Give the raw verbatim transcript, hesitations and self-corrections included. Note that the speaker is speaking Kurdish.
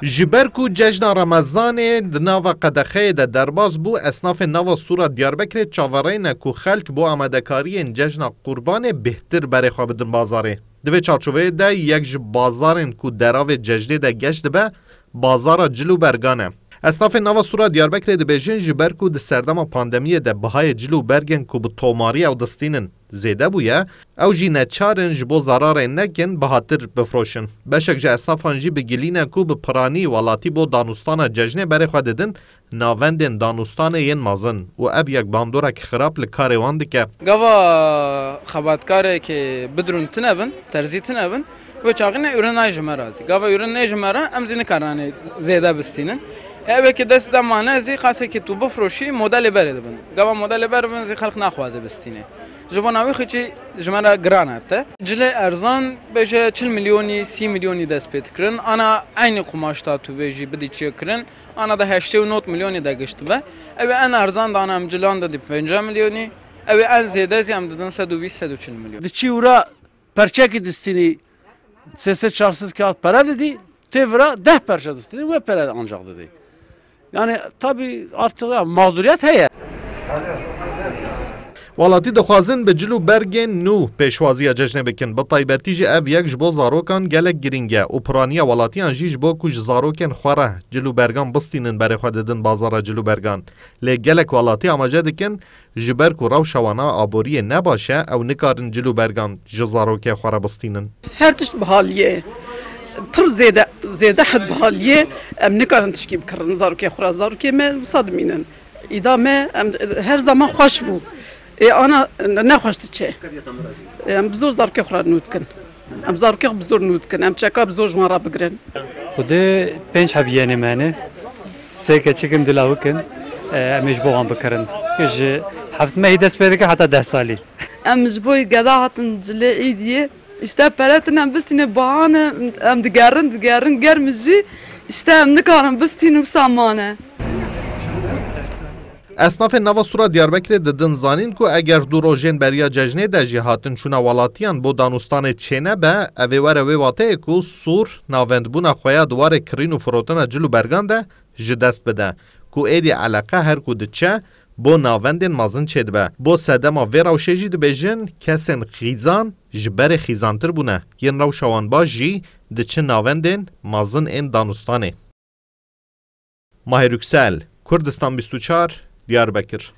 Ji ber ku cejna Remezanê di nava qedexeyê de derbas bû, esnafên nava Sûra Diyarbekirê çaverê ne ku xelk bo amadekariyên cejna Qurbanê bêhtir berê xwe bidin bazarê. Di vê çarçoveyê de yek ji bazarên ku deravê cejnê de geş dibe, bazara cil û bergan e. Esnafên nava Sûra Diyarbekirê dibêjin, ji ber ku di serdema pandemiyê de bihayê cil û bergên ku bi tomarî ew distînin zêde bûye, ew jî neçar in ji bo zararê nekin bihatir bifroşin. Beşek ji esnafan jî bi gilî ne ku bi piranî welatî bo danûstana cejnê berê xwe didin navendên danûstanê yên mezin û ev yek bandorek xirab li karê wan dike. Gava xebatkarekê bidrûn tine bin, terzî tine bin, wê çaxî ne ürün nayê ji me re zî. Gava ürün nê ji me re, em zî nikarin anê zêde bistînin. E, ew ê ki dest de mane zî, qasê ki tu bifroşî, modelê berê dibin. Gava modelê ber bin zî xelk naxwaze bistîne. Ji bona wî xwe çî ji me re giran e te. Cilê erzan bêje çil milyonî, sî milyonî dest pê dikirin. Ana eynî qumaş ta tu bêjî bidî çêkirin. Ana de heştê û nod milyonî de gişt be. Ew ê en erzan de ana em cilan de dî pêncî milyonî. Ew ê en zêde zî em didin sed û bîst, sed û çil milyon. Diçî û ra perçekî distînî sê sed çar sed kağıt pere didî, tê vira deh perçe distînî, wê pere ancax didî. Yani tabii artık ya mağduriyet heye. Welatî dixwazin bi cil û bergên nû pêşwaziya cejnê bikin. Bi taybetî jî ev yek ji bo zarokan gelek girîng e û piraniya welatiyan jî ji bo ku ji zarokên xwe re cil û bergan bistînin berê xwe didin bazara cil û bergan. Lê gelek welatî amaje dikin, ji ber ku rewşa wan a aboriyê ne baş e, ew nikarin cil û bergan ji zarokê xwe re bistînin. Her tişt bihaliye. Pir zêde, zêde hed bihaliye. Em nikarin tişkî bikirin zarokê xwe re. Zarokê me wisa dimînin. Îda me, em, her zaman xweş bû. Ê ana ne xweş diçe. Em bi zor zarokê xwe re nû dikin. Em zarokê xwe bi zor nû dikin. Em çeka bi zor ji wan re bigirin. Xwedê pênc heb yenê me ne. Sê keçik in, du lawik in. E, em ê ji bo wan bikirin. Ji heft mehî dest pê dike heta deh salî. Em ji bo geda hatin cilê îdiyê. Îşte pere tine em bistîne bahane, em digerin, digerin germ jî. Îşte em nikarin bistîn wisa mane. Esnafên nava Sûra Diyarbekirê didin zanîn ku eger du rojên beriya cejnê de jî hatin çûna welatiyan bo danûstanê çênebe, ev ê were wê wateyê ku Sûr navendbûna xwe ya di warê kirîn û firotina cil û bergan de ji dest bide, ku êdî eleqe her ku diçe bo navendên mezin çêdibe. Bo sedema vê rewşê jî dibêjin, kesên xîzan ji berê xîzantir bûne, yên rewşa wan baş jî diçin navendên mezin ên danûstanê. Mahir Yüksel, Kurdistan bîst û çar, Diyarbekir.